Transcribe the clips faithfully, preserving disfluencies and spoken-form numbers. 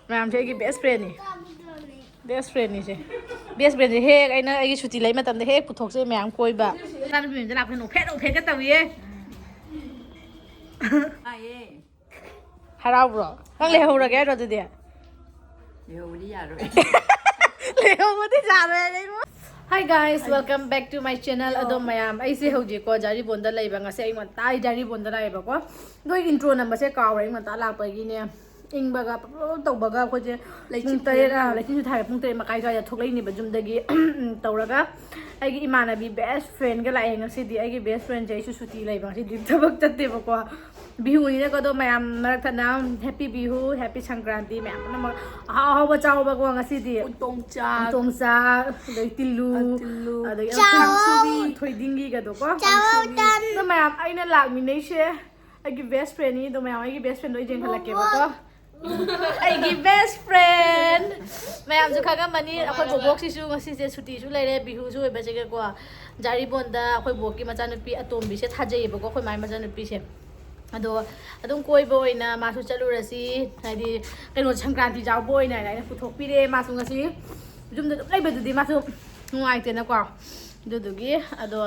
ꯃꯌꯥꯝꯁꯦ ꯑꯩꯒꯤ ꯕꯦꯁ ꯐ꯭ꯔꯦꯟꯅꯤ꯫ ꯕꯦꯁ ꯐ꯭ꯔꯦꯟꯅꯤꯁꯦ꯫ ꯕꯦꯁ ꯐ꯭ꯔꯦꯟꯁꯦ ꯍꯦꯛ ꯑꯩꯅ ꯑꯩꯒꯤ ꯁꯨꯇꯤ ꯂꯩ ꯃꯇꯝꯗ ꯍꯦꯛ ꯄꯨꯊꯣꯛꯆꯩ ꯃꯌꯥꯝ ꯀꯣꯏꯕ꯫ ꯏꯆꯥꯅꯨꯄꯤ ꯃꯌꯨꯝꯗ ꯂꯥꯛꯄꯁꯦ ꯅꯣꯛꯐꯦꯠ ꯅꯣꯛꯐꯦꯠꯀ ꯇꯧꯏꯌꯦ꯫ ꯍꯔꯥꯎꯕ꯭ꯔꯣ? ꯅꯪ ꯂꯩꯍꯧꯔꯒꯦ ꯍꯥꯏꯔꯣ ꯑꯗꯨꯗꯤ? ꯂꯩꯍꯧꯕꯗꯤ ꯌꯥꯔꯣꯏ꯫ ꯂꯩꯍꯧꯕꯗꯤ ꯌꯥꯔꯣꯏ ꯍꯥꯏꯔꯦ ꯏꯃꯥ꯫ Hi guys, welcome back to my channel. ꯑꯗꯣ ꯃꯌꯥꯝ, ꯑꯩꯁꯦ ꯍꯧꯖꯤꯛꯀꯣ ꯖꯥꯔꯤꯕꯣꯟꯗ ꯂꯩꯕ, ꯉꯁꯤ ꯑꯌꯨꯛ ꯉꯟꯇꯥ ꯑꯩ ꯖꯥꯔꯤꯕꯣꯟꯗ ꯂꯥꯛꯑꯦꯕꯀꯣ꯫ ꯑꯗꯣ ꯏꯟꯇ꯭ꯔꯣ ꯅꯝꯕꯁꯦ ꯀꯥꯎꯔꯦ, ꯑꯌꯨꯛ ꯉꯟꯇꯥ ꯂꯥꯛꯄꯒꯤꯅꯦ꯫ ꯏꯪꯕꯒ ꯄ꯭ꯔꯣ ꯇꯧꯕꯒ ꯑꯩꯈꯣꯏꯁꯦ ꯄꯨꯡ ꯇꯔꯦꯠ, ꯑꯥ, ꯂꯩꯆꯤꯟ ꯊꯥꯔꯦ, ꯄꯨꯡ ꯇꯔꯦꯠ ꯃꯈꯥꯏ ꯑꯗꯨꯋꯥꯏꯗ ꯊꯣꯛꯂꯛꯏꯅꯦꯕ ꯌꯨꯝꯗꯒꯤ꯫ ꯇꯧꯔꯒ ꯑꯩꯒꯤ ꯏꯃꯥꯟꯅꯕꯤ ꯕꯦꯁ ꯐ꯭ꯔꯦꯟꯒ ꯂꯥꯛꯑꯦ ꯉꯁꯤꯗꯤ꯫ ꯑꯩꯒꯤ ꯕꯦꯁ ꯐ꯭ꯔꯦꯟꯁꯦ ꯑꯩꯁꯨ ꯁꯨꯇꯤ ꯂꯩꯕ, ꯉꯁꯤꯗꯤ ꯊꯕꯛ ꯆꯠꯇꯦꯕꯀꯣ꯫ ꯕꯤꯍꯨꯅꯤꯅꯀꯣ, ꯑꯗꯣ ꯃꯌꯥꯝ ꯃꯔꯛ ꯊꯠꯅ ꯍꯦꯄꯤ ꯕꯤꯍꯨ, ꯍꯦꯄꯤ ꯁꯪꯀ꯭ꯔꯥꯟꯇꯤ, ꯃꯌꯥꯝ ꯄꯨꯝꯅꯃꯛ ꯑꯍꯥꯎ ꯑꯍꯥꯎꯕ ꯆꯥꯎꯕꯀꯣ ꯉꯁꯤꯗꯤ꯫ ꯎꯇꯣꯡ ꯆꯥꯛ꯫ ꯎꯇꯣꯡ ꯆꯥꯛ, ꯑꯗꯩ ꯇꯤꯜꯂꯨ, ꯑ, ꯇꯤꯜꯂꯨ꯫ ꯑꯗꯒꯤ ꯆꯥꯎ꯫ ꯊꯣꯏꯗꯤꯡꯒꯤꯒꯗꯣꯀꯣ꯫ ꯆꯥꯎ ꯇꯟ꯫ ꯑꯗꯣ ꯃꯌꯥꯝ ꯑꯩꯅ ꯂꯥꯛꯃꯤꯟꯅꯩꯁꯦ ꯑꯩꯒꯤ ꯕꯦꯁ ꯐ꯭ꯔꯦꯟꯅꯤ꯫ ꯑꯗꯣ ꯃꯌꯥꯝ ꯑꯩꯒꯤ ꯕꯦꯁ ꯐ꯭ꯔꯦꯟꯗꯣ ꯑꯩ ꯌꯦꯡꯈꯠꯂꯛꯀꯦꯕꯀꯣ꯫ ꯑꯩꯒꯤ ꯕꯦꯁ ꯐ꯭ꯔꯦꯟ ꯃꯌꯥꯝꯁꯨ ꯈꯪꯉꯝꯃꯅꯤ꯫ ꯑꯩꯈꯣꯏ ꯕꯣꯕꯣꯛꯁꯤꯁꯨ ꯉꯁꯤꯁꯦ ꯁꯨꯇꯤꯁꯨ ꯂꯩꯔꯦ, ꯕꯤꯍꯨꯁꯨ ꯑꯣꯏꯕꯁꯤꯒꯀꯣ꯫ ꯖꯥꯔꯤꯕꯣꯟꯗ ꯑꯩꯈꯣꯏ ꯕꯣꯛꯀꯤ ꯃꯆꯥꯅꯨꯄꯤ ꯑꯇꯣꯝꯕꯤꯁꯦ ꯊꯥꯖꯩꯌꯦꯕꯀꯣ, ꯑꯩꯈꯣꯏ ꯃꯥꯏ ꯃꯆꯥꯅꯨꯄꯤꯁꯦ꯫ ꯑꯗꯣ ꯑꯗꯨꯝ ꯀꯣꯏꯕ ꯑꯣꯏꯅ ꯃꯥꯁꯨ ꯆꯠꯂꯨꯔꯁꯤ, ꯍꯥꯏꯗꯤ ꯀꯩꯅꯣ ꯁꯪꯀ꯭ꯔꯥꯟꯇꯤ ꯌꯥꯎꯕ ꯑꯣꯏꯅ ꯍꯥꯏꯅ ꯑꯩꯅ ꯄꯨꯊꯣꯛꯄꯤꯔꯦ꯫ ꯃꯥꯁꯨ ꯉꯁꯤ ꯌꯨꯝꯗ ꯑꯗꯨꯝ ꯂꯩꯕꯗꯨꯗꯤ ꯃꯥꯁꯨ ꯅꯨꯡꯉꯥꯏꯇꯦꯅꯀꯣ꯫ ꯑꯗꯨꯗꯨꯒꯤ ꯑꯗꯣ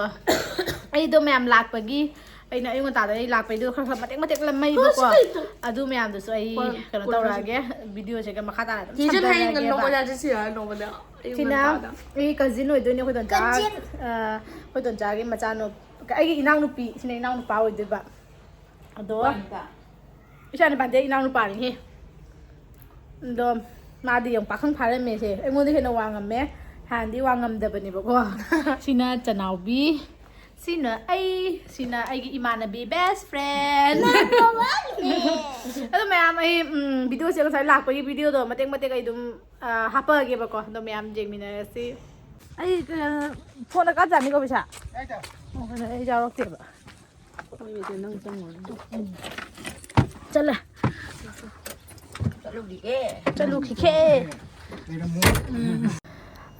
ꯑꯩꯗꯣ ꯃꯌꯥꯝ ꯂꯥꯛꯄꯒꯤ ꯑꯩꯅ ꯑꯌꯨꯛ ꯉꯟꯇꯥꯗ ꯑꯩ ꯂꯥꯛꯄꯩꯗꯣ ꯈꯔ ꯈꯔ ꯃꯇꯦꯛ ꯃꯇꯦꯛ ꯂꯝꯃꯩꯕꯀꯣ꯫ ꯑꯗꯨ ꯃꯌꯥꯝꯗꯨꯁꯨ ꯑꯩ ꯍꯣꯏ, ꯀꯩꯅꯣ ꯀꯣꯟꯅ ꯇꯧꯔꯛꯑꯒꯦ, ꯚꯤꯗꯤꯑꯣꯁꯦ ꯃꯈꯥ ꯇꯥꯅ ꯑꯗꯨꯝ ꯆꯦ ꯏꯆꯟ ꯍꯌꯦꯡ ꯁꯝꯊꯔꯛꯑꯒꯦꯕ꯫ ꯅꯣꯡꯃ ꯆꯥꯁꯤ ꯁꯤꯔ ꯅꯣꯡꯃꯗ ꯑꯌꯨꯛ ꯁꯤꯅ ꯉꯟꯇꯥꯗ꯫ ꯑꯩꯒꯤ ꯀꯖꯤꯟ ꯑꯣꯏꯗꯣꯏꯅꯦ, ꯑꯩꯈꯣꯏ ꯗꯣꯟꯆꯥ, cousin꯫ ꯑ, ꯑꯩꯈꯣꯏ ꯗꯣꯟꯆꯥꯒꯤ ꯃꯆꯥꯅꯨ-, ꯑꯩꯒꯤ ꯏꯅꯥꯎꯅꯨꯄꯤ, ꯁꯤꯅ ꯏꯅꯥꯎꯅꯨꯄꯥ ꯑꯣꯏꯗꯣꯏꯕ꯫ ꯑꯗꯣ ꯏꯆꯥ ꯅꯨꯄꯥꯗꯤ ꯑꯩ ꯏꯅꯥꯎꯅꯨꯄꯥꯅꯤꯍꯦ꯫ ꯑꯗꯣ ꯃꯥꯗꯤ ꯌꯥꯝ ꯄꯥꯈꯪ ꯐꯥꯔꯝꯃꯦꯁꯦ, ꯑꯩꯉꯣꯟꯗ ꯍꯦꯟꯅ ꯋꯥꯡꯉꯝꯃꯦ꯫ ꯍꯥꯟꯅꯗꯤ ꯋꯥꯡꯉꯝꯗꯕꯅꯦꯕꯀꯣ꯫ ꯁꯤꯅ ꯆꯅꯥꯎꯕꯤ, ꯁꯤꯅ ꯑꯩ, ꯁꯤꯅ ꯑꯩꯒꯤ ꯏꯃꯥꯟꯅꯕꯤ best friend꯫ ꯑꯗꯣ ꯃꯌꯥꯝ, ꯑꯩ, ꯎꯝ, ꯚꯤꯗꯤꯑꯣꯁꯦ ꯉꯁꯥꯏ ꯂꯥꯛꯄꯒꯤ ꯚꯤꯗꯤꯑꯣꯗꯣ ꯃꯇꯦꯛ ꯃꯇꯦꯛ ꯑꯩ ꯑꯗꯨꯝ, ꯑ, ꯍꯥꯞꯄꯛꯑꯒꯦꯕꯀꯣ꯫ ꯑꯗꯣ ꯃꯌꯥꯝ ꯌꯦꯡꯃꯤꯟꯅꯔꯁꯤ꯫ ꯑꯩ, ꯑ, ꯐꯣꯟꯗ ꯀꯥꯞꯆꯥꯅꯤꯀꯣ ꯄꯩꯁꯥ? ꯑꯣ, ꯑꯩ ꯌꯥꯎꯔꯛꯇꯦꯕ꯫ ꯆꯠꯂꯦ꯫ ꯆꯠꯂꯨꯈꯤꯒꯦ꯫ ꯆꯠꯂꯨꯈꯤꯒꯦ꯫ ꯎꯝ꯫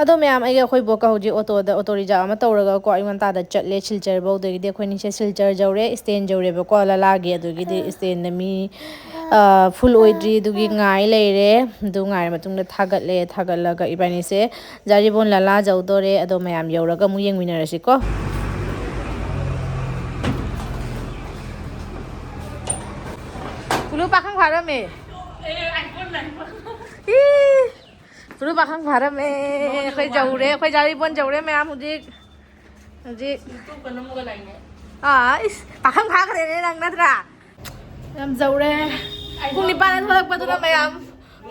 ꯑꯗꯣ ꯃꯌꯥꯝ, ꯑꯩꯒ ꯑꯩꯈꯣꯏ ꯕꯣꯛꯀ ꯍꯧꯖꯤꯛ ꯑꯣꯇꯣꯗ, ꯑꯣꯇꯣ ꯔꯤꯖꯥꯕ ꯑꯃ ꯇꯧꯔꯒꯀꯣ, ꯑꯌꯨꯛ ꯉꯟꯇꯥꯗ ꯆꯠꯂꯦ ꯁꯤꯜꯆꯔꯐꯧ꯫ ꯑꯗꯒꯤꯗꯤ ꯑꯩꯈꯣꯏꯅꯤꯁꯦ ꯁꯤꯜꯆꯔ ꯌꯧꯔꯦ, ꯁ꯭ꯇꯦꯟ ꯌꯧꯔꯦꯕꯀꯣ, ꯂꯂꯥꯒꯤ꯫ ꯑꯗꯨꯒꯤꯗꯤ ꯁ꯭ꯇꯦꯟꯗ ꯃꯤ ꯐꯨꯜ ꯑꯣꯏꯗ꯭ꯔꯤ, ꯑꯗꯨꯒꯤ ꯉꯥꯏ ꯂꯩꯔꯦ꯫ ꯑꯗꯨ ꯉꯥꯏꯔ ꯃꯇꯨꯡꯗ ꯊꯥꯒꯠꯂꯦ꯫ ꯊꯥꯒꯠꯂꯒ ꯏꯕꯥꯅꯤꯁꯦ ꯖꯥꯔꯤꯕꯣꯟ ꯂꯂꯥ ꯌꯧꯗꯣꯔꯦ꯫ ꯑꯗꯣ ꯃꯌꯥꯝ ꯌꯧꯔꯒ ꯑꯃꯨꯛ ꯌꯦꯡꯃꯤꯟꯅꯔꯁꯤꯀꯣ꯫ ꯀꯨꯂꯨ ꯄꯥꯈꯪ ꯐꯥꯔꯝꯃꯦ꯫ ꯏ! ꯄꯨꯔꯨ ꯄꯥꯈꯪ ꯐꯥꯔꯝꯃꯦ꯫ ꯑꯩꯈꯣꯏ ꯌꯧꯔꯦ, ꯑꯩꯈꯣꯏ ꯖꯥꯔꯤꯕꯣꯟ ꯌꯧꯔꯦ ꯃꯌꯥꯝ ꯍꯧꯖꯤꯛ꯫ ꯍꯧꯖꯤꯛ ꯑꯥ, ꯏꯁ, ꯄꯥꯈꯪ ꯐꯥꯈ꯭ꯔꯦꯅꯦ ꯅꯪ ꯅꯠꯇ꯭ꯔꯥ? ꯌꯥꯝ ꯌꯧꯔꯦ꯫ ꯄꯨꯡ ꯅꯤꯄꯥꯟꯗ ꯊꯣꯛꯂꯛꯄꯗꯨꯅ ꯃꯌꯥꯝ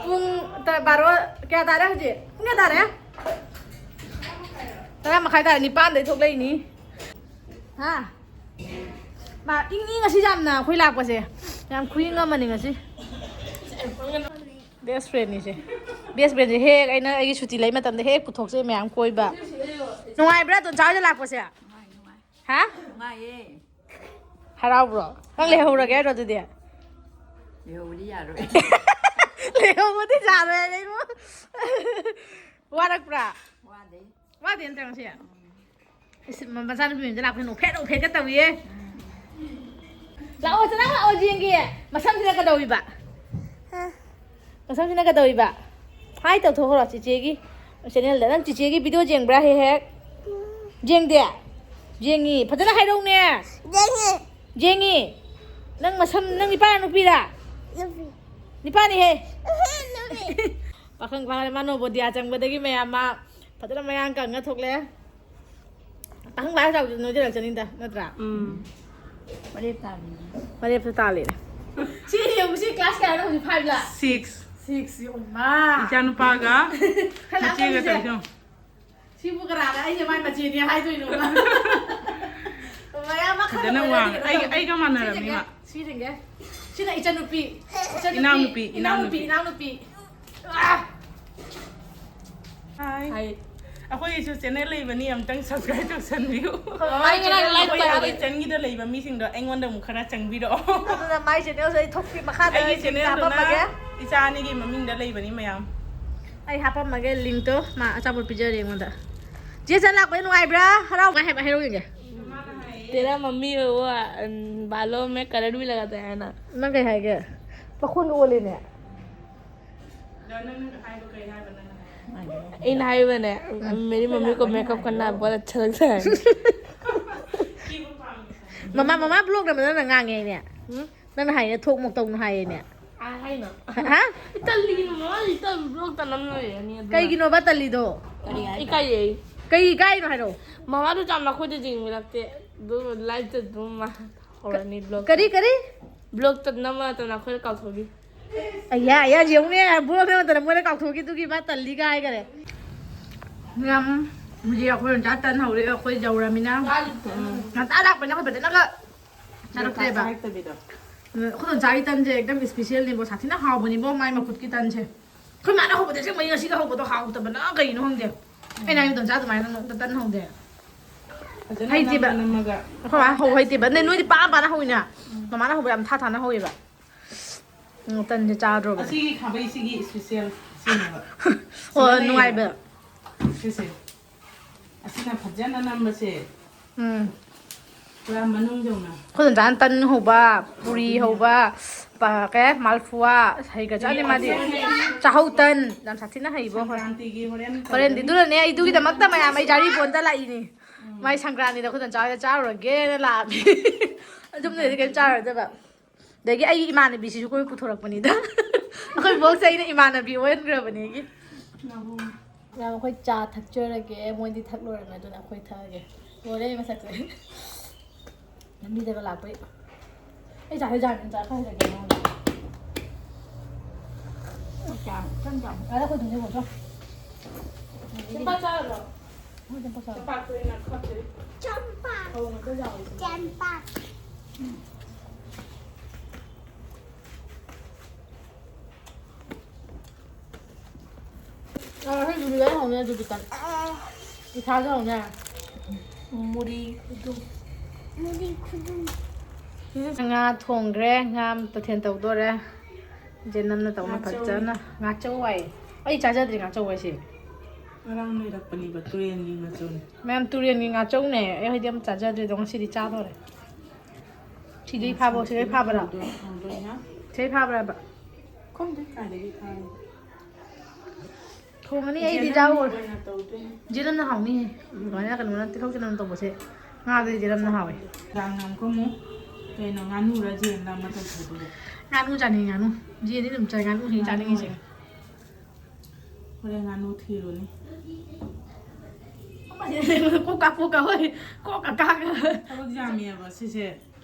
ꯄꯨꯡ ꯇ-, ꯕꯥꯔꯣ ꯀꯌꯥ ꯇꯥꯔꯦ ꯍꯧꯖꯤꯛ? ꯄꯨꯡ ꯀꯌꯥ ꯇꯥꯔꯦ? ꯇꯔꯥ ꯃꯈꯥꯏ ꯇꯥꯔꯦ, ꯅꯤꯄꯥꯟꯗꯩ ꯊꯣꯛꯂꯛꯏꯅꯤ꯫ ꯍꯥ? ꯃꯥ ꯏꯪ ꯏꯪ ꯉꯁꯤ ꯌꯥꯝꯅ ꯑꯩꯈꯣꯏ ꯂꯥꯛꯄꯁꯦ꯫ ꯌꯥꯝ ꯈꯨꯏꯪ ꯑꯃꯅꯤ ꯉꯁꯤ꯫ ꯕꯦꯁ ꯐ꯭ꯔꯦꯟꯅꯤꯁꯦ꯫ ꯕꯦꯁ ꯐ꯭ꯔꯦꯟꯁꯦ ꯍꯦꯛ ꯑꯩꯅ ꯑꯩꯒꯤ ꯁꯨꯇꯤ ꯂꯩ ꯃꯇꯝꯗ ꯍꯦꯛ ꯄꯨꯊꯣꯛꯆꯩ ꯃꯌꯥꯝ ꯀꯣꯏꯕ꯫ ꯅꯨꯡꯉꯥꯏꯕ꯭ꯔꯥ ꯇꯣꯟꯆꯥ ꯍꯣꯏꯗ ꯂꯥꯛꯄꯁꯦ? ꯍꯥ? ꯅꯨꯡꯉꯥꯏꯌꯦ꯫ ꯍꯔꯥꯎꯕ꯭ꯔꯣ? ꯅꯪ ꯂꯩꯍꯧꯔꯒꯦ ꯍꯥꯏꯔꯣ ꯑꯗꯨꯗꯤ? ꯂꯩꯍꯧꯕꯗꯤ ꯌꯥꯔꯣꯏ꯫ ꯂꯩꯍꯧꯕꯗꯤ ꯌꯥꯔꯣꯏ ꯍꯥꯏꯔꯛꯏꯕꯣ꯫ ꯋꯥꯔꯛꯄ꯭ꯔꯥ? ꯋꯥꯗꯦ꯫ ꯋꯥꯗꯦ ꯅꯠꯇ꯭ꯔꯥ ꯉꯁꯤ? ꯏꯁ, ꯃ-, ꯃꯆꯥꯅꯨꯄꯤ ꯃꯌꯨꯝꯗ ꯂꯥꯛꯄꯁꯦ ꯅꯣꯛꯐꯦꯠ ꯅꯣꯛꯐꯦꯠꯀ ꯇꯧꯏꯌꯦ꯫ ꯂꯥꯛꯑꯣ, ꯆꯅꯥ ꯂꯥꯛꯑꯣ, ꯌꯦꯡꯒꯦ꯫ ꯃꯁꯝꯁꯤꯅ ꯀꯩꯗꯧꯔꯤꯕ? ꯃꯁꯝꯁꯤꯅ ꯀꯩꯗꯧꯔꯤꯕ? ꯍꯥꯏ ꯇꯧꯊꯣꯛꯈ꯭ꯔꯣ ꯆꯤꯆꯦꯒꯤ ꯆꯦꯅꯦꯜꯗ꯫ ꯅꯪ ꯆꯤꯆꯦꯒꯤ ꯚꯤꯗꯤꯑꯣ ꯌꯦꯡꯕ꯭ꯔꯥ ꯍꯦꯛ ꯍꯦꯛ? ꯌꯦꯡꯗꯦ? ꯌꯦꯡꯉꯤ꯫ ꯐꯖꯅ ꯍꯥꯏꯔꯛꯎꯅꯦ꯫ ꯌꯦꯡꯉꯤ꯫ ꯌꯦꯡꯉꯤ꯫ ꯅꯪ ꯃꯁꯝ, ꯅꯪ ꯅꯤꯄꯥꯔ ꯅꯨꯄꯤꯔꯥ? ꯅꯨꯄꯤ꯫ ꯅꯤꯄꯥꯅꯤꯍꯦ꯫ ꯅꯨꯄꯤ꯫ ꯄꯥꯈꯪ ꯐꯥꯈ꯭ꯔꯦ꯫ ꯃꯥ ꯅꯣꯕꯣꯗꯤꯌꯥ ꯆꯪꯕꯗꯒꯤ ꯃꯌꯥꯝ ꯃꯥ ꯐꯖꯅ ꯃꯌꯥꯡ ꯀꯪꯉ ꯊꯣꯛꯂꯛꯑꯦ꯫ ꯄꯥꯈꯪ ꯐꯥꯔ ꯆꯥꯎꯕꯁꯦ ꯅꯣꯏꯖꯔꯛꯆꯅꯤꯗ, ꯅꯠꯇ꯭ꯔꯥ? ꯎꯝ꯫ ꯃꯔꯦꯞ ꯇꯥꯕꯤꯅꯤ꯫ ꯃꯔꯦꯞꯁꯨ ꯇꯥꯜꯂꯤꯅꯦ꯫ ꯁꯤ ꯌꯦꯡꯉꯨ, ꯁꯤ ꯀ꯭ꯂꯥꯁ ꯀꯌꯥꯅꯣ ꯍꯧꯖꯤꯛ ꯐꯥꯏꯚꯂ? ꯁꯤꯛꯁ꯫ ꯁꯤꯛꯁ, ꯏꯃꯥ꯫ ꯏꯆꯥꯅꯨꯄꯥꯒ ꯈꯔ ꯃꯆꯦꯒ ꯂꯥꯞꯄꯅꯤꯁꯦ꯫ ꯇꯧꯔꯤꯁꯦ ꯌꯦꯡꯉꯨ꯫ ꯁꯤꯕꯨ ꯀꯅꯥꯅ ꯑꯩꯁꯦ ꯃꯥꯏ ꯃꯆꯦꯅꯦ ꯍꯥꯏꯗꯣꯏꯅꯣ? ꯃꯌꯥꯝ ꯃꯈꯜ ꯐꯖꯅ ꯑꯃ ꯋꯥꯡꯉꯦ꯫ ꯂꯩꯔꯦ꯫ ꯑꯩ, ꯑꯩꯒ ꯃꯥꯟꯅꯔꯝꯃꯤ ꯁꯤꯁꯤꯡꯒꯦ꯫ ꯃꯥ꯫ ꯁꯤꯁꯤꯡꯒꯦ꯫ ꯁꯤꯅ ꯏꯆꯟꯅꯨꯄꯤ꯫ ꯏꯆꯟꯅꯨꯄꯤ, ꯏꯅꯥꯎꯅꯨꯄꯤ, ꯏꯅꯥꯎꯅꯨꯄꯤ꯫ ꯏꯅꯥꯎꯅꯨꯄꯤ꯫ ꯑꯥ! ꯍꯥꯏ꯫ ꯍꯥꯏ꯫ ꯑꯩꯈꯣꯏꯒꯤꯁꯨ ꯆꯦꯅꯦꯜ ꯂꯩꯕꯅꯤ, ꯑꯝꯇꯪ ꯁꯕꯁꯀ꯭ꯔꯥꯏꯕ ꯇꯧꯁꯟꯕꯤꯌꯨ꯫ ꯍꯣꯏ, ꯃꯥꯏ ꯉꯔꯥꯡ ꯂꯥꯏꯚ ꯑꯩꯈꯣꯏ, ꯇꯧꯔꯦ꯫ ꯑꯩꯈꯣꯏ ꯆꯟꯒꯤꯗ ꯂꯩꯕ ꯃꯤꯁꯤꯡꯗꯣ ꯑꯩꯉꯣꯟꯗ ꯑꯃꯨꯛ ꯈꯔ ꯆꯪꯕꯤꯔꯛꯑꯣ꯫ ꯑꯗꯨꯅ ꯃꯥꯏ ꯆꯦꯅꯦꯜꯁꯦ ꯑꯩ ꯊꯣꯛꯄꯤ ꯃꯈꯥꯗ ꯑꯩꯒꯤ ꯂꯤꯡ ꯆꯦꯅꯦꯜꯗꯨꯅ ꯍꯥꯞꯄꯝꯃꯒꯦ꯫ ꯏꯆꯥ ꯑꯅꯤꯒꯤ ꯃꯃꯤꯡꯗ ꯂꯩꯕꯅꯤ ꯃꯌꯥꯝ꯫ ꯑꯩ ꯍꯥꯄꯝꯃꯒꯦ ꯂꯤꯡꯇꯣ꯫ ꯃꯥ ꯑꯆꯥꯄꯣꯠ ꯄꯤꯖꯔꯦ ꯑꯩꯉꯣꯟꯗ꯫ ꯆꯦ ꯆꯟ ꯂꯥꯛꯄꯗ ꯅꯨꯡꯉꯥꯏꯕ꯭ꯔꯥ? ꯍꯔꯥꯎꯕ꯭ꯔꯥ ꯍꯥꯏꯕ ꯍꯥꯏꯔꯧ ꯌꯦꯡꯒꯦ꯫ तेरा मम्मी वो, अम, बालों में करंट भी लगाता है ना? ꯅꯪ ꯀꯩ ꯍꯥꯏꯒꯦ? ꯃꯈꯣꯟ ꯑꯣꯜꯂꯦꯅꯦ꯫ ꯑꯩꯅ ꯍꯥꯏꯕꯅꯦ, मेरी मम्मी को मेकअप करना बहुत अच्छा लगता है। ꯃꯃꯥ, ꯃꯃꯥ ꯕ꯭ꯂꯣꯛ ꯅꯝꯕꯗ ꯅꯪꯅ ꯉꯥꯡꯉꯦ ꯍꯥꯏꯅꯦ꯫ ꯎꯝ? ꯅꯪꯅ ꯍꯥꯏꯅꯦ, ꯊꯣꯛ ꯃꯣꯛ ꯇꯧꯅꯨ ꯍꯥꯏꯌꯦꯅꯦ꯫ ꯑꯥ, ꯍꯥꯏꯅꯣ꯫ ꯍꯥ? ꯇꯜꯂꯤꯅ ꯃꯃꯥ, ꯏꯇꯜ ꯕ꯭ꯂꯣꯛ ꯇꯅꯝ ꯂꯩꯔꯅꯤ ꯑꯗꯨꯅ꯫ ꯀꯩꯒꯤꯅꯣꯕ ꯇꯜꯂꯤꯗꯣ? ꯀꯔꯤ ꯍꯥꯏꯅꯣ? ꯏꯀꯥꯏꯌꯦ꯫ ꯀꯩ ꯏꯀꯥꯏꯅꯣ ꯍꯥꯏꯔꯣ? ꯃꯃꯥꯗꯨ ꯌꯥꯝ ꯅꯈꯣꯏꯗ ꯌꯦꯡꯕꯤꯔꯛꯇꯦ꯫ ꯑꯗꯨ ꯂꯥꯏꯐꯇ ꯑꯗꯨꯝ ꯃꯥ ꯍꯧꯔꯅꯤ ꯕ꯭ꯂꯣꯛ꯫ ꯀꯔꯤ, ꯀꯔꯤ? ꯕ꯭ꯂꯣꯛꯇ ꯅꯝꯃ ꯅꯠꯇꯅ ꯑꯩꯈꯣꯏꯗ ꯀꯥꯎꯊꯣꯛꯈꯤ꯫ ꯑꯌꯥ, ꯑꯌꯥ, ꯌꯦꯡꯉꯨꯅꯦ, ꯕ꯭ꯂꯣꯛ ꯅꯝꯃ ꯅꯠꯇꯅ ꯃꯣꯏꯗ ꯀꯥꯎꯊꯣꯛꯈꯤꯗꯨꯒꯤ ꯃꯥ ꯇꯜꯂꯤ ꯀꯥꯏ ꯍꯥꯏꯈꯔꯦ꯫ ꯌꯥꯝ, ꯍꯧꯖꯤꯛ ꯑꯩꯈꯣꯏ ꯑꯣꯖꯥ ꯇꯟ ꯍꯧꯔꯦ, ꯑꯩꯈꯣꯏ ꯌꯧꯔꯃꯤꯅ꯫ ꯉꯟꯇꯥ ꯂꯥꯛꯄꯅꯤꯅ ꯑꯩꯈꯣꯏ ꯐꯖꯅꯒ ꯆꯥꯔꯛꯇ꯭ꯔꯦꯕ꯫ ꯆꯥꯔꯛꯇꯕꯤꯗꯣ꯫ ꯑꯗꯨ ꯑꯩꯈꯣꯏ ꯑꯣꯖꯥꯒꯤ ꯇꯟꯁꯦ ꯑꯦꯛꯗꯝ ꯏꯁꯄꯤꯁꯦꯜꯅꯤꯕꯣ, ꯁꯥꯊꯤꯅ ꯍꯥꯎꯕꯅꯤꯕꯣ, ꯃꯥꯏ ꯃꯈꯨꯠꯀꯤ ꯇꯟꯁꯦ꯫ ꯑꯩꯈꯣꯏ ꯃꯥꯅ ꯍꯧꯕꯗ ꯑꯁꯦꯡꯕꯩ ꯉꯁꯤꯒ ꯍꯧꯕꯗꯣ ꯍꯥꯎꯇꯕꯅ ꯀꯩꯅꯣ ꯈꯪꯗꯦ꯫ ꯑꯩꯅ ꯍꯥꯏꯕ ꯇꯟꯖꯥ ꯑꯗꯨꯃꯥꯏꯅ ꯅꯣꯡꯃꯇ ꯇꯟ ꯍꯧꯗꯦ꯫ ꯐꯖꯅ ꯍꯩꯇꯦꯕ꯫ ꯅꯝꯃ ꯅꯝꯃꯒ꯫ ꯑꯩꯈꯣꯏ ꯃꯥꯅ ꯍꯧꯕ ꯍꯩꯇꯦꯕ꯫ ꯅꯣꯏ, ꯅꯣꯏꯗꯤ ꯄꯥꯅ ꯄꯥꯅ ꯍꯧꯋꯤꯅ꯫ ꯎꯝ꯫ ꯃꯃꯥꯅ ꯍꯧꯕ ꯌꯥꯝ ꯊꯥ ꯊꯥꯅ ꯍꯧꯋꯦꯕ꯫ ꯎꯝ, ꯇꯟꯁꯦ ꯆꯥꯗ꯭ꯔꯣꯕꯅꯦ꯫ ꯑꯁꯤꯒꯤ ꯈꯥꯕꯩꯁꯤꯒꯤ ꯏꯁꯄꯤꯁꯦꯜ ꯁꯤꯅꯦꯕ꯫ ꯑꯣ, ꯁꯤꯗ ꯂꯩꯌꯦꯕ꯫ ꯅꯨꯡꯉꯥꯏꯕ꯫ ꯁꯤꯁꯦ꯫ ꯑꯁꯤꯅ ꯐꯖꯅ ꯅꯝꯕꯁꯦ꯫ ꯎꯝ꯫ ꯄꯨꯔꯥ ꯃꯅꯨꯡ ꯌꯧꯅ꯫ ꯑꯩꯈꯣꯏ ꯗꯣꯝꯆꯥꯅ ꯇꯟ ꯍꯧꯕ, ꯄꯨꯔꯤ ꯍꯧꯕ, ꯄ-, ꯀꯩ ꯍꯥꯏ, ꯃꯥꯜꯄꯨꯋꯥ, ꯍꯩꯒ꯭ꯔꯖꯥꯠꯅꯤ ꯃꯥꯗꯤ꯫ ꯆꯥꯍꯧ ꯇꯟ, ꯌꯥꯝ ꯁꯥꯊꯤꯅ ꯍꯩꯕꯣ ꯑꯩꯈꯣꯏ꯫ ꯁꯪꯀ꯭ꯔꯥꯟꯇꯤꯒꯤ ꯍꯣꯔꯦꯟ ꯍꯣꯔꯦꯟꯗꯤ ꯇꯧꯔꯅꯤ꯫ ꯑꯗꯨꯅꯅꯦ ꯑꯩ ꯑꯗꯨꯒꯤꯗꯃꯛꯇ ꯃꯌꯥꯝ ꯑꯩ ꯖꯥꯔꯤ ꯄꯣꯟꯗ ꯂꯥꯛꯏꯅꯦ꯫ ꯎꯝ꯫ ꯃꯥꯏ ꯁꯪꯀ꯭ꯔꯥꯟꯇꯤꯗ ꯑꯩꯈꯣꯏ ꯗꯣꯝꯆꯥ ꯍꯣꯏꯗ ꯆꯥꯔꯨꯔꯒꯦꯅ ꯂꯥꯛꯑꯕꯅꯤ꯫ ꯑꯗꯨꯝꯅꯗꯤ ꯀꯩꯝ ꯆꯥꯔꯨꯔꯗꯕ꯫ ꯑꯗꯒꯤ ꯑꯩꯒꯤ ꯏꯃꯥꯟꯅꯕꯤꯁꯤꯁꯨ ꯑꯩꯈꯣꯏ ꯄꯨꯊꯣꯔꯛꯄꯅꯤꯗ꯫ ꯑꯩꯈꯣꯏ ꯕꯣꯛꯁꯦ ꯑꯩꯅ ꯏꯃꯥꯟꯅꯕꯤ ꯑꯣꯏꯍꯟꯈ꯭ꯔꯕꯅꯦ ꯑꯩꯒꯤ꯫ ꯃꯌꯥꯝ ꯑꯩꯈꯣꯏ ꯆꯥ ꯊꯛꯆꯔꯒꯦ, ꯃꯣꯏꯗꯤ ꯊꯛ ꯂꯣꯏꯔꯝꯃꯦ, ꯑꯗꯨꯅ ꯑꯩꯈꯣꯏ ꯊꯛꯑꯒꯦ꯫ ꯂꯣꯏꯔꯦ ꯑꯩ ꯃꯁꯛꯁꯦ꯫ ꯂꯝꯕꯤꯗꯒ ꯂꯥꯛꯄꯩ꯫ ꯑꯩ ꯆꯥꯛꯁꯦ ꯖꯥꯔ ꯖꯥꯔ ꯈꯔ ꯍꯩꯖꯒꯦ ꯃꯉꯣꯟꯗ꯫ ꯆꯥꯛ ꯆꯥꯔꯣ, ꯆꯥꯛ ꯆꯥꯔꯣ꯫ ꯑꯗ ꯑꯩꯈꯣꯏ ꯑꯗꯨꯝ ꯂꯩꯔꯣ, ꯆꯣ꯫ ꯆꯦꯝꯄꯥꯛ ꯆꯥꯔꯕꯣ? ꯍꯣꯏ, ꯆꯦꯝꯄꯥꯛ ꯆꯥꯔꯣ꯫ ꯆꯦꯝꯄꯥꯛꯇꯣ ꯑꯩꯅ ꯈꯞꯇꯣꯏꯅꯦ꯫ ꯆꯦꯝꯄꯥꯛ꯫ ꯐꯧ ꯉꯥꯛꯇ ꯌꯥꯎꯋꯦ ꯁꯤꯗ꯫ ꯆꯦꯝꯄꯥꯛ꯫ ꯑ, ꯑꯩꯈꯣꯏ ꯖꯨꯕꯤꯗ ꯍꯧꯅꯦ, ꯖꯨꯕꯤꯇꯟ꯫ ꯏꯁꯥꯁꯨ ꯍꯧꯅꯦ꯫ ꯃꯨꯔꯤ ꯈꯨꯗꯨꯝ꯫ ꯃꯨꯔꯤ ꯈꯨꯗꯨꯝ꯫ ꯉꯥ ꯊꯣꯡꯈ꯭ꯔꯦ, ꯉꯥ ꯃꯊꯦꯜ ꯇꯧꯗꯣꯔꯦ꯫ ꯖꯦꯅꯝꯅ ꯇꯧꯅ ꯉꯥꯆꯧ꯫ ꯐꯖꯅ꯫ ꯉꯥꯆꯧ ꯍꯥꯏ꯫ ꯑꯩ ꯆꯥꯖꯗ꯭ꯔꯤ ꯉꯥꯆꯧ ꯍꯥꯏꯁꯦ꯫ ꯉꯔꯥꯡ ꯂꯩꯔꯛꯄꯅꯦꯕ ꯇꯨꯔꯦꯟꯒꯤ ꯉꯥꯆꯧꯅꯦ꯫ ꯃꯌꯥꯝ ꯇꯨꯔꯦꯟꯒꯤ ꯉꯥꯆꯧꯅꯦ꯫ ꯑꯩ ꯍꯣꯏꯗꯤ ꯑꯝ ꯆꯥꯖꯗ꯭ꯔꯤ, ꯑꯗꯣ ꯉꯁꯤꯗꯤ ꯆꯥꯗꯣꯔꯦ꯫ ꯁꯤꯗꯩ ꯐꯥꯕ, ꯁꯤꯗꯩ ꯐꯥꯕ꯭ꯔꯥ? ꯍꯥꯎꯗꯣꯏꯅ꯫ ꯁꯤꯗꯩ ꯐꯥꯕ꯭ꯔꯕ? ꯈꯪꯗꯦ ꯀꯥꯏꯗꯒꯤ ꯐꯥꯔꯤꯅꯣ꯫ ꯊꯣꯡꯉꯅꯤ ꯑꯩꯗꯤ ꯆꯥꯎ꯫ ꯑꯣꯏꯅ ꯇꯧꯗꯣꯏꯅꯦ꯫ ꯖꯦꯅꯝꯅ ꯍꯥꯎꯅꯤꯍꯦ꯫ ꯑꯗꯨꯃꯥꯏꯅ ꯀꯩꯅꯣꯅ ꯇꯤꯜꯍꯧ ꯆꯅꯝ ꯇꯧꯕꯁꯦ ꯉꯥꯗꯗꯤ ꯖꯦꯅꯝꯅ ꯍꯥꯎꯋꯦ꯫ ꯅꯨꯡꯗꯥꯡꯅ ꯑꯃꯨꯛ ꯑꯃꯨꯛ ꯀꯩꯅꯣ ꯉꯥꯅꯨꯔ ꯌꯦꯟꯂ ꯑꯃ ꯇꯧꯊꯣꯛꯇꯣꯏꯕ꯫ ꯉꯥꯅꯨ ꯆꯥꯅꯤꯡꯉꯦ, ꯉꯥꯅꯨ꯫ ꯌꯦꯟꯗꯤ ꯑꯗꯨꯝ ꯆꯥꯏ, ꯉꯥꯅꯨ ꯍꯦꯟꯅ ꯆꯥꯅꯤꯡꯉꯤꯁꯦ꯫ ꯍꯣꯔꯦꯟ ꯉꯥꯅꯨ ꯊꯤꯔꯨꯅꯤ꯫ ꯀꯣꯛ ꯀꯥ ꯀꯣꯛ ꯀꯥ ꯍꯣꯏ꯫ ꯀꯣꯛ ꯀꯥ ꯀꯥ ꯀꯥ꯫ ꯊꯕꯛ ꯌꯥꯝꯃꯦꯕ ꯁꯤꯁꯦ꯫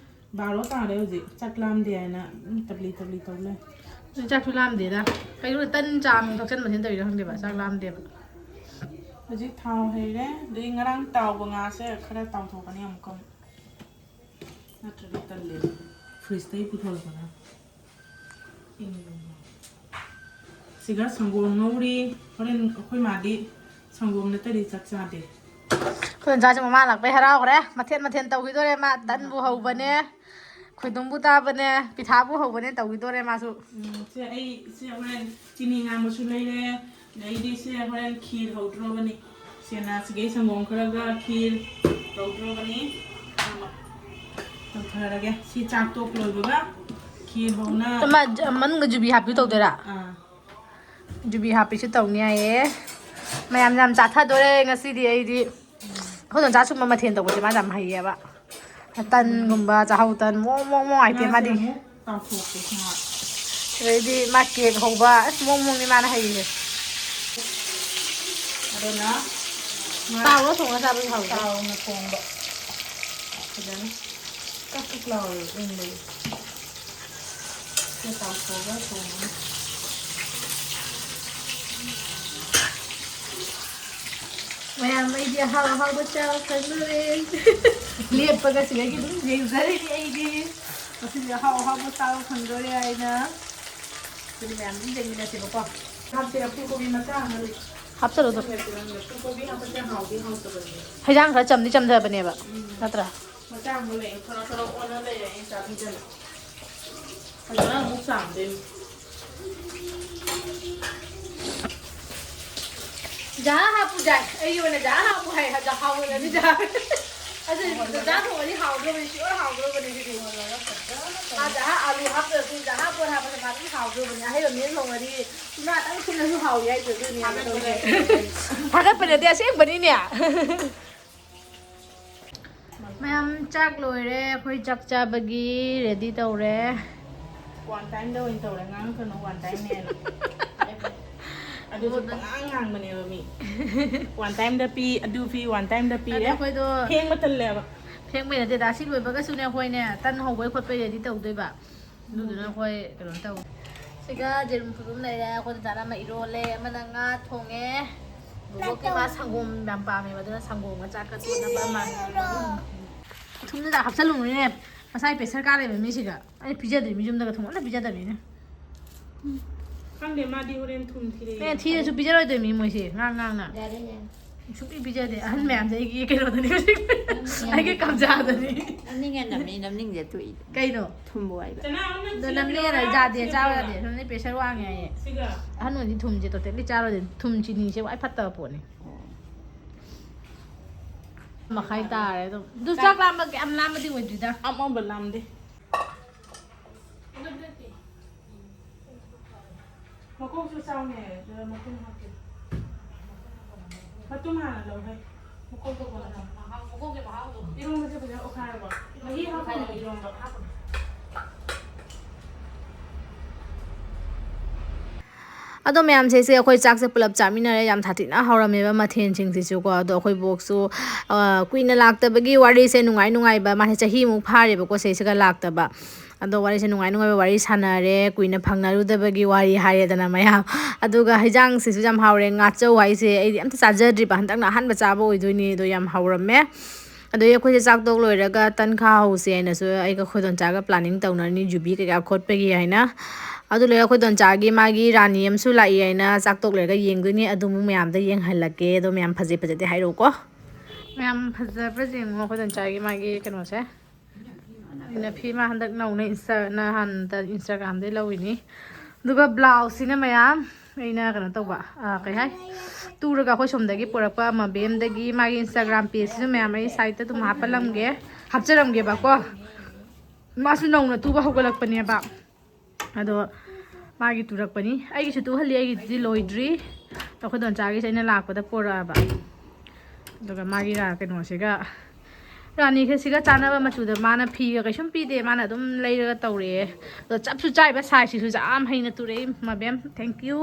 ꯕꯥꯔꯣ ꯇꯥꯔꯦ ꯍꯧꯖꯤꯛ꯫ ꯆꯥꯛ ꯂꯥꯝꯗꯦ ꯍꯥꯏꯅ ꯑꯗꯨꯝ ꯇꯞꯂꯤ ꯇꯞꯂꯤ ꯇꯧ ꯂꯩ꯫ ꯆꯥꯛꯁꯨ ꯂꯥꯝꯗꯦꯗ꯫ ꯀꯩꯅꯣ ꯇꯟ ꯆꯥ ꯅꯨꯡ ꯊꯛꯆꯟꯕꯁꯤꯅ ꯇꯧꯔꯤꯔꯥ ꯈꯪꯗꯦꯕ꯫ ꯆꯥꯛ ꯂꯥꯝꯗꯦꯕ꯫ ꯍꯧꯖꯤꯛ ꯊꯥꯎ ꯍꯩꯔꯦ꯫ ꯑꯗꯩ ꯉꯔꯥꯡ ꯇꯥꯎꯕ ꯉꯥꯁꯦ ꯈꯔ ꯇꯥꯎꯊꯣꯛꯀꯅꯤ ꯑꯃꯨꯛꯀ ꯑꯃꯨꯛ꯫ ꯅꯠꯇ꯭ꯔꯗꯤ ꯇꯜꯂꯦꯕ꯫ ꯐ꯭ꯔꯤꯖꯇꯒꯤ ꯄꯨꯊꯣꯔꯛꯄꯅ ꯏꯪꯉꯦ꯫ ꯁꯤꯒ ꯁꯪꯒꯣꯝ ꯉꯧꯔꯤ꯫ ꯍꯣꯔꯦꯟ ꯑꯩꯈꯣꯏ ꯃꯥꯗꯤ ꯁꯪꯒꯣꯝ ꯅꯠꯇ꯭ꯔꯗꯤ ꯆꯥꯛ ꯆꯥꯗꯦ꯫ ꯑꯩꯈꯣꯏ ꯏꯟꯖꯥꯁꯦ ꯃꯃꯥ ꯂꯥꯛꯄꯩ ꯍꯔꯥꯎꯈ꯭ꯔꯦ꯫ ꯃꯊꯦꯜ ꯃꯊꯦꯜ ꯇꯧꯈꯤꯗꯣꯔꯦ ꯃꯥ꯫ ꯇꯟꯕꯨ ꯍꯧꯕꯅꯦ, ꯈꯣꯏꯗꯨꯝꯕꯨ ꯇꯥꯕꯅꯦ, ꯄꯤꯊꯥꯕꯨ ꯍꯧꯕꯅꯦ, ꯇꯧꯈꯤꯗꯣꯔꯦ ꯃꯥꯁꯨ꯫ ꯎꯝ, ꯁꯦ ꯑꯩ ꯁꯦ ꯍꯣꯔꯦꯟ ꯆꯤꯅꯤ ꯉꯥꯡꯕꯁꯨ ꯂꯩꯔꯦ꯫ ꯑꯗꯩꯗꯤ ꯁꯦ ꯍꯣꯔꯦꯟ ꯈꯤꯔ ꯍꯧꯗ꯭ꯔꯣꯕꯅꯤ꯫ ꯁꯦꯅꯥ ꯁꯤꯒꯩ ꯁꯪꯒꯣꯝ ꯈꯔꯒ ꯈꯤꯔ ꯇꯧꯗ꯭ꯔꯣꯕꯅꯤ꯫ ꯇꯧꯊꯔꯒꯦ꯫ ꯁꯤ ꯆꯥꯛ ꯇꯣꯛ ꯂꯣꯏꯕꯒ ꯈꯤꯔ ꯍꯧꯅ ꯑꯃ ꯖ-, ꯃꯅꯨꯡꯗ ꯖꯨꯕꯤ ꯍꯥꯞꯄꯤ ꯇꯧꯗꯣꯏꯔꯥ? ꯑꯥ꯫ ꯖꯨꯕꯤ ꯍꯥꯞꯄꯤꯁꯨ ꯇꯧꯅꯤ ꯍꯥꯏꯌꯦ꯫ ꯃꯌꯥꯝ ꯌꯥꯝ ꯆꯥꯊꯗꯣꯔꯦ ꯉꯁꯤꯗꯤ ꯑꯩꯗꯤ꯫ ꯑꯩꯈꯣꯏ ꯗꯣꯟꯆꯥ ꯁꯨꯝꯕ ꯃꯊꯦꯜ ꯇꯧꯕꯁꯦ ꯃꯥ ꯌꯥꯝ ꯍꯩꯌꯦꯕ꯫ ꯇꯟꯒꯨꯝꯕ, ꯆꯥꯍꯧ ꯇꯟ, ꯃꯑꯣꯡ ꯃꯑꯣꯡ ꯃꯑꯣꯡ item ꯃꯥꯗꯤ꯫ ꯉꯥꯁꯦ ꯑꯃꯨꯛ ꯇꯥꯎꯊꯣꯛꯀꯦ ꯉꯥ꯫ ꯑꯗꯩꯗꯤ ꯃꯥ ꯀꯦꯛ ꯍꯧꯕ, ꯑꯁ ꯃꯑꯣꯡ ꯃꯑꯣꯡꯅꯤ ꯃꯥꯅ ꯍꯩꯔꯤꯁꯦ꯫ ꯑꯗꯨꯅ ꯉꯥ ꯇꯥꯎꯔ ꯊꯣꯡꯉ ꯆꯥꯕꯁꯨ ꯍꯥꯎꯋꯤꯗ꯫ ꯇꯥꯎꯅ ꯊꯣꯡꯕ꯫ ꯐꯖꯅ ꯀꯛ ꯀꯛ ꯂꯥꯎꯔꯒ ꯎꯪꯕꯗꯣ꯫ ꯁꯤ ꯇꯥꯎꯊꯣꯛꯑꯒ ꯊꯣꯡꯉꯅꯤ꯫ ꯃꯌꯥꯝ ꯑꯩꯗꯤ ꯑꯍꯥꯎ ꯑꯍꯥꯎꯕ ꯆꯥꯕ ꯐꯪꯗꯣꯔꯦ꯫ ꯂꯦꯞꯄꯒ ꯁꯤꯗꯒꯤ ꯑꯗꯨꯝ ꯌꯦꯡꯖꯔꯤꯅꯤ ꯑꯩꯗꯤ꯫ ꯉꯁꯤꯗꯤ ꯑꯍꯥꯎ ꯑꯍꯥꯎꯕ ꯆꯥꯕ ꯐꯪꯗꯣꯔꯦ ꯍꯥꯏꯅ꯫ ꯑꯗꯨꯗꯤ ꯃꯌꯥꯝ ꯑꯗꯨꯝ ꯌꯦꯡꯃꯤꯟꯅꯁꯦꯕꯀꯣ꯫ ꯍꯥꯞꯁꯤꯔ ꯐꯨꯜꯀꯣꯕꯤ ꯃꯆꯥ ꯑꯃ ꯂꯩ꯫ ꯍꯥꯞꯆꯜꯂꯣ ꯑꯗꯨꯝ꯫ ꯐꯨꯜꯀꯣꯕꯤ ꯍꯥꯞꯄꯁꯦ ꯍꯥꯎꯗꯤ ꯍꯥꯎꯇꯕꯅꯦ꯫ ꯍꯩꯖꯥꯡ ꯈꯔ ꯆꯝꯗꯤ ꯆꯝꯊꯕꯅꯦꯕ꯫ ꯎꯝ꯫ ꯅꯠꯇ꯭ꯔꯥ? ꯃꯆꯥ ꯑꯃ ꯂꯩ꯫ ꯊꯣꯔꯣ ꯊꯣꯔꯣ ꯑꯣꯜꯂ ꯂꯩꯔꯦ ꯑꯩꯅ ꯆꯥꯕꯤꯗꯅ꯫ ꯐꯖꯅ ꯑꯃꯨꯛ ꯆꯥꯝꯗꯣꯏꯅꯤ꯫ ꯖꯍꯥ ꯍꯥꯞꯄꯨ ꯖꯥꯏ꯫ ꯑꯩꯒꯤ ꯑꯣꯏꯅ ꯖꯍꯥ ꯍꯥꯞꯄꯨ ꯍꯥꯏ꯫ ꯍꯥꯏꯗꯤ ꯍꯥꯎꯔꯒꯗꯤ ꯖꯍꯥ꯫ ꯑꯗꯨ ꯖꯍꯥ ꯊꯣꯡꯉꯗꯤ ꯍꯥꯎꯗ꯭ꯔꯕꯅꯤ, sure ꯍꯥꯎꯗ꯭ꯔꯕꯅꯤ ꯁꯤꯗꯤ꯫ ꯃꯥ ꯖꯍꯥ ꯑꯂꯨ ꯍꯥꯞꯇ꯭ꯔꯁꯨ ꯖꯍꯥ ꯄꯣꯠ ꯍꯥꯞꯄꯁꯦ ꯃꯥ ꯑꯗꯨꯝ ꯍꯥꯎꯗ꯭ꯔꯕꯅꯤ꯫ ꯑꯍꯩꯕ ꯃꯤꯅ ꯊꯣꯡꯉꯗꯤ ꯎꯅꯥꯇꯪ ꯐꯨꯜꯂꯁꯨ ꯍꯥꯎꯏ ꯍꯥꯏꯗꯣ ꯑꯗꯨꯅꯦ꯫ ꯊꯥꯒꯠꯄ ꯅꯠꯇꯦ, ꯑꯁꯦꯡꯕꯅꯤꯅꯦ꯫ ꯃꯌꯥꯝ ꯆꯥꯛ ꯂꯣꯏꯔꯦ, ꯑꯩꯈꯣꯏ ꯆꯥꯛ ꯆꯥꯕꯒꯤ ready ꯇꯧꯔꯦ꯫ One time ꯗ ꯑꯣꯏꯅ ꯇꯧꯔꯦ, ꯉꯥꯡꯉꯛꯀꯅꯨ, one time ꯅꯦꯅ꯫ ꯑꯗꯨꯁꯨ ꯄꯉꯥꯡ ꯉꯥꯡꯕꯅꯦꯕ ꯃꯤ꯫ One time ꯗ ꯄꯤ, ꯑꯗꯨ ꯄꯤ, one time ꯗ ꯄꯤꯔꯦ꯫ ꯑꯗꯣ ꯑꯩꯈꯣꯏꯗꯣ ꯐꯦꯡꯕ ꯇꯜꯂꯦꯕ꯫ ꯐꯦꯡꯕꯩ ꯅꯠꯇꯦꯗ, ꯑꯁꯤ ꯂꯣꯏꯕꯒꯁꯨꯅꯦ ꯑꯩꯈꯣꯏꯅꯦ ꯇꯟ ꯍꯧꯕꯩ ꯈꯣꯠꯄꯩ ready ꯇꯧꯗꯣꯏꯕ꯫ ꯑꯗꯨꯗꯨꯅ ꯑꯩꯈꯣꯏ ꯀꯩꯅꯣ ꯇꯧ꯫ ꯁꯤꯒ ꯌꯦꯔꯨꯝ ꯐꯨꯠꯄ ꯑꯃ ꯂꯩꯔꯦ, ꯑꯩꯈꯣꯏ ꯗꯥꯗꯥꯅ ꯑꯃ ꯏꯔꯣꯜꯂꯦ, ꯑꯃꯅ ꯉꯥ ꯊꯣꯡꯉꯦ꯫ ꯕꯣꯕꯣꯛꯇꯤ ꯃꯥ ꯁꯪꯒꯣꯝ ꯌꯥꯝ ꯄꯥꯝꯃꯦꯕ, ꯑꯗꯨꯅ ꯁꯪꯒꯣꯝꯒ ꯆꯥꯛꯀ ꯇꯣꯠꯅꯕ ꯑꯃ꯫ ꯊꯨꯝꯗꯨꯗ ꯍꯥꯞꯆꯜꯂꯨꯅꯤꯅꯦ, ꯉꯁꯥꯏ pressure ꯀꯥ ꯂꯩꯕ ꯃꯤꯁꯤꯒ꯫ ꯑꯩ ꯄꯤꯖꯗ꯭ꯔꯤ, ꯃꯤ ꯌꯨꯝꯗꯒ ꯊꯣꯡ ꯑꯝꯇ ꯄꯤꯖꯗꯕꯅꯤꯅꯦ꯫ ꯈꯪꯗꯦ, ꯃꯥꯗꯤ ꯍꯣꯔꯦꯟ ꯊꯨꯝ ꯊꯤꯔꯛꯑꯦ꯫ ꯑꯦ, ꯊꯤꯔꯁꯨ ꯄꯤꯖꯔꯣꯏꯗꯣꯏ ꯃꯤ ꯃꯣꯏꯁꯦ, ꯉꯥꯡ ꯉꯥꯡꯅ꯫ ꯌꯥꯔꯦ, ꯌꯥꯔꯦ꯫ ꯁꯨꯡꯄꯤ ꯄꯤꯖꯗꯦ꯫ ꯑꯍꯟ ꯃꯌꯥꯝꯁꯦ ꯑꯩꯒꯤ ꯀꯩꯅꯣꯗꯅꯤ ꯍꯧꯖꯤꯛ꯫ ꯑꯩꯒꯤ ꯀꯝꯖꯥꯗꯅꯤ꯫ ꯅꯝꯅꯤꯡꯉꯦ, ꯅꯝꯅꯤꯡ, ꯅꯝꯅꯤꯡꯁꯦ ꯊꯣꯛꯏ꯫ ꯀꯩꯅꯣ? ꯊꯨꯝꯕꯨ ꯍꯥꯏꯕ꯫ ꯆꯅꯥ ꯑꯃ ꯑꯗꯣ ꯅꯝꯅꯤꯡꯉꯦ ꯊꯤꯔꯛꯑꯣ, ꯌꯥꯗꯦ, ꯆꯥꯎ ꯊꯤꯔꯛꯑꯣ꯫ ꯌꯥꯗꯦ꯫ ꯅꯪꯗꯤ pressure ꯋꯥꯡꯉꯦ ꯍꯥꯏꯌꯦ꯫ ꯁꯤꯒ꯫ ꯑꯍꯟ ꯑꯣꯏꯗꯤ ꯊꯨꯝꯁꯦ totally ꯆꯥꯔꯣꯏꯗꯣꯏ꯫ ꯊꯨꯝ ꯆꯤꯅꯤꯁꯦ ꯈ꯭ꯋꯥꯏ ꯐꯠꯇꯕ ꯄꯣꯠꯅꯤ꯫ ꯑꯣ꯫ ꯃꯈꯥꯏ ꯇꯥꯔꯦ ꯑꯗꯨꯝ꯫ ꯑꯗꯨ ꯆꯥꯛ ꯂꯥꯝꯕ ꯀꯌꯥꯝ ꯂꯥꯝꯕꯗꯤ ꯑꯣꯏꯗ꯭ꯔꯤꯗ꯫ ꯑꯃꯕꯨ ꯂꯥꯝꯗꯦ꯫ ꯃꯀꯣꯛꯁꯨ ꯆꯥꯎꯅꯦ, ꯑꯗꯨꯗ ꯃꯇꯨꯝ ꯍꯥꯞꯀꯦ꯫ ꯃꯇꯨꯝ ꯍꯥꯟꯅ ꯂꯧꯒꯦ꯫ ꯃꯀꯣꯛꯇꯣ ꯀꯣꯟꯅ ꯂꯧ꯫ ꯏꯔꯣꯟꯕꯁꯦ ꯐꯖꯅ ꯑꯣꯠꯈꯥꯏꯔꯕꯣ? ꯃꯍꯤ ꯍꯥꯞꯄꯅꯦ ꯏꯔꯣꯟꯕ꯫ ꯑꯗꯣ ꯃꯌꯥꯝꯁꯦ, ꯁꯦ ꯑꯩꯈꯣꯏ ꯆꯥꯛꯁꯦ ꯄꯨꯂꯞ ꯆꯥꯃꯤꯟꯅꯔꯦ꯫ ꯌꯥꯝ ꯊꯥꯊꯤꯅ ꯍꯧꯔꯝꯃꯦꯕ ꯃꯊꯦꯜꯁꯤꯡꯁꯤꯁꯨꯀꯣ꯫ ꯑꯗꯣ ꯑꯩꯈꯣꯏ ꯕꯣꯛꯁꯨ, ꯑ, ꯀꯨꯏꯅ ꯂꯥꯛꯇꯕꯒꯤ ꯋꯥꯔꯤꯁꯦ, ꯅꯨꯡꯉꯥꯏ ꯅꯨꯡꯉꯥꯏꯕ, ꯃꯥꯁꯦ ꯆꯍꯤꯃꯨꯛ ꯐꯥꯔꯦꯕꯀꯣ ꯁꯤꯁꯤꯒ ꯂꯥꯛꯇꯕ꯫ ꯑꯗꯣ ꯋꯥꯔꯤꯁꯦ ꯅꯨꯡꯉꯥꯏ ꯅꯨꯡꯉꯥꯏꯕ ꯋꯥꯔꯤ ꯁꯥꯟꯅꯔꯦ, ꯀꯨꯏꯅ ꯐꯪꯅꯔꯨꯗꯕꯒꯤ ꯋꯥꯔꯤ ꯍꯥꯏꯔꯦꯗꯅ ꯃꯌꯥꯝ꯫ ꯑꯗꯨꯒ ꯍꯩꯖꯥꯡꯁꯤꯁꯨ ꯌꯥꯝ ꯍꯥꯎꯔꯦ꯫ ꯉꯥꯆꯧ ꯍꯥꯏꯁꯦ ꯑꯩꯗꯤ ꯑꯝꯇ ꯆꯥꯖꯗ꯭ꯔꯤꯕ, ꯍꯟꯗꯛꯅ ꯑꯍꯥꯟꯕ ꯆꯥꯕ ꯑꯣꯏꯗꯣꯏꯅꯦ꯫ ꯑꯗꯣ ꯌꯥꯝ ꯍꯥꯎꯔꯝꯃꯦ꯫ ꯑꯗꯒꯤ ꯑꯩꯈꯣꯏꯁꯦ ꯆꯥꯛ ꯇꯣꯛ ꯂꯣꯏꯔꯒ ꯇꯟꯈꯥ ꯍꯧꯁꯦ ꯍꯥꯏꯅꯁꯨ ꯑꯩꯒ ꯑꯩꯈꯣꯏ ꯗꯣꯟꯆꯥꯒ planning ꯇꯧꯅꯔꯅꯤ, ꯌꯨꯕꯤ ꯀꯩꯀꯥ ꯈꯣꯠꯄꯒꯤ ꯍꯥꯏꯅ꯫ ꯑꯗꯨ ꯂꯣꯏꯔꯒ ꯑꯩꯈꯣꯏ ꯗꯣꯟꯆꯥꯒꯤ ꯃꯥꯒꯤ ꯔꯥꯅꯤ ꯑꯃꯁꯨ ꯂꯥꯛꯏ ꯍꯥꯏꯅ, ꯆꯥꯛ ꯇꯣꯛ ꯂꯣꯏꯔꯒ ꯌꯦꯡꯗꯣꯏꯅꯤ꯫ ꯑꯗꯨ ꯑꯃꯨꯛ ꯃꯌꯥꯝꯗ ꯌꯦꯡꯍꯜꯂꯛꯀꯦ꯫ ꯑꯗꯣ ꯃꯌꯥꯝ ꯐꯖꯩ ꯐꯖꯗꯦ ꯍꯥꯏꯔꯛꯎꯀꯣ꯫ ꯃꯌꯥꯝ ꯐꯖꯕ꯭ꯔꯥ ꯌꯦꯡꯉꯣ ꯑꯩꯈꯣꯏ ꯗꯣꯟꯆꯥꯒꯤ ꯃꯥꯒꯤ ꯀꯩꯅꯣꯁꯦ꯫ ꯑꯩꯅ ꯐꯤ ꯃꯥ ꯍꯟꯗꯛ ꯅꯧꯅ Insta-, ꯅꯍꯥꯟꯗ Instagram-ꯗꯩ ꯂꯧꯔꯤꯅꯤ꯫ ꯑꯗꯨꯒ blouse-ꯁꯤꯅ ꯃꯌꯥꯝ ꯑꯩꯅ ꯀꯩꯅꯣ ꯇꯧꯕ, ꯑ, ꯀꯩ ꯍꯥꯏ? ꯇꯨꯔꯒ ꯑꯩꯈꯣꯏ ꯁꯣꯝꯗꯒꯤ ꯄꯨꯔꯛꯄ ꯃꯕꯦꯝꯗꯒꯤ ꯃꯥꯒꯤ Instagram pageꯁꯤꯁꯨ ꯃꯌꯥꯝ ꯑꯩ sideꯇ ꯑꯗꯨꯝ ꯍꯥꯞꯄꯜꯂꯝꯒꯦ, ꯍꯥꯞꯆꯔꯝꯒꯦꯕꯀꯣ꯫ ꯃꯥꯁꯨ ꯅꯧꯅ ꯇꯨꯕ ꯍꯧꯒꯠꯂꯛꯄꯅꯦꯕ꯫ ꯑꯗꯣ ꯃꯥꯒꯤ ꯇꯨꯔꯛꯄꯅꯤ꯫ ꯑꯩꯒꯤꯁꯨ ꯇꯨꯍꯜꯂꯤ, ꯑꯩꯒꯤꯗꯤ ꯂꯣꯏꯗ꯭ꯔꯤ꯫ ꯑꯩꯈꯣꯏ ꯗꯣꯟꯆꯥꯒꯤꯁꯦ ꯑꯩꯅ ꯂꯥꯛꯄꯗ ꯄꯣꯔꯛꯑꯕ꯫ ꯑꯗꯨꯒ ꯃꯥꯒꯤ ꯔꯥ-, ꯀꯩꯅꯣꯁꯤꯒ, ꯔꯥꯅꯤꯒꯁꯤꯒ ꯆꯥꯟꯅꯕ ꯃꯆꯨꯗ ꯃꯥꯅ ꯐꯤꯒ ꯀꯩꯁꯨꯝ ꯄꯤꯗꯦ, ꯃꯥꯅ ꯑꯗꯨꯝ ꯂꯩꯔꯒ ꯇꯧꯔꯛꯑꯦ꯫ ꯑꯗꯣ ꯆꯞꯁꯨ ꯆꯥꯏꯕ, sizeꯁꯤꯁꯨ ꯌꯥꯝ ꯍꯩꯅ ꯇꯨꯔꯛꯏ ꯃꯕꯦꯝ꯫ Thank you꯫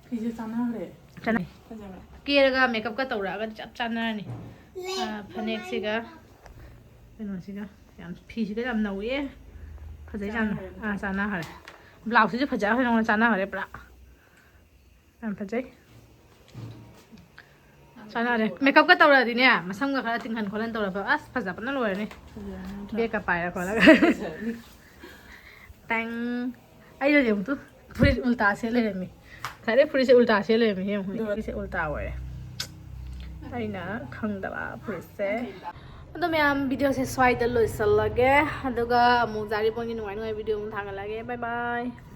ꯐꯤꯁꯦ ꯆꯥꯟꯅꯈ꯭ꯔꯦ꯫ ꯆꯥꯟꯅꯩ꯫ ꯐꯖꯕ꯭ꯔꯥ? ꯀꯦꯔꯒ makeupꯀ ꯇꯧꯔꯛꯑꯒꯗꯤ ꯆꯞ ꯆꯥꯟꯅꯔꯅꯤ꯫ ꯑꯥ, ꯐꯅꯦꯛꯁꯤꯒ ꯀꯩꯅꯣꯁꯤꯒ ꯌꯥꯝ, ꯐꯤꯁꯤꯒ ꯌꯥꯝ ꯅꯧꯋꯦ꯫ ꯐꯖꯩ ꯌꯥꯝꯅ꯫ ꯆꯥꯟꯅꯈ꯭ꯔꯦ꯫ ꯑꯥ, ꯆꯥꯟꯅꯈ꯭ꯔꯦ꯫ Blouseꯁꯤꯁꯨ ꯐꯖꯈ꯭ꯔꯦ, ꯅꯉꯣꯟꯗ ꯆꯥꯟꯅꯈ꯭ꯔꯦ ꯄꯨꯔꯥ꯫ ꯌꯥꯝ ꯐꯖꯩ꯫ ꯆꯥꯟꯅꯔꯦ꯫ Makeupꯀ ꯇꯧꯔꯛꯑꯗꯤꯅꯦ, ꯃꯁꯝꯒ ꯈꯔ ꯇꯤꯡꯍꯟ ꯈꯣꯠꯍꯟ ꯇꯧꯔꯒ, ꯑꯁ, ꯐꯖꯕꯅ ꯂꯣꯏꯔꯅꯤ꯫ ꯐꯖꯔꯅꯤ ꯅꯠꯇ꯭ꯔꯥ? Bagꯀ ꯄꯥꯏꯔ ꯈꯣꯠꯂꯒ꯫ ꯐꯖꯔꯅꯤ꯫ ꯇꯦꯡ꯫ ꯑꯩꯅꯗꯤ ꯑꯃꯨꯛꯇꯨ ꯐꯨꯔꯤꯠ ꯎꯜꯇꯥ ꯁꯦꯠ ꯂꯩꯔꯝꯃꯤ꯫ ꯈ꯭ꯋꯥꯏꯗꯩ ꯐꯨꯔꯤꯠꯁꯦ ꯎꯜꯇꯥ ꯁꯦꯠ ꯂꯩꯔꯝꯃꯤ꯫ ꯌꯦꯡꯉꯨ, ꯐꯨꯔꯤꯠꯁꯦ ꯎꯜꯇꯥ ꯑꯣꯏꯔꯦ꯫ ꯑꯩꯅ ꯈꯪꯗꯕ ꯐꯨꯔꯤꯠꯁꯦ꯫ ꯑꯗꯣ ꯃꯌꯥꯝ, videoꯁꯦ ꯁ꯭ꯋꯥꯏꯗ ꯂꯣꯏꯁꯤꯜꯂꯒꯦ꯫ ꯑꯗꯨꯒ ꯑꯃꯨꯛ ꯖꯥꯔꯤꯕꯣꯟꯒꯤ ꯅꯨꯡꯉꯥꯏ ꯅꯨꯡꯉꯥꯏ video ꯑꯃꯨꯛ ꯊꯥꯒꯠꯂꯛꯑꯒꯦ꯫ Bye bye꯫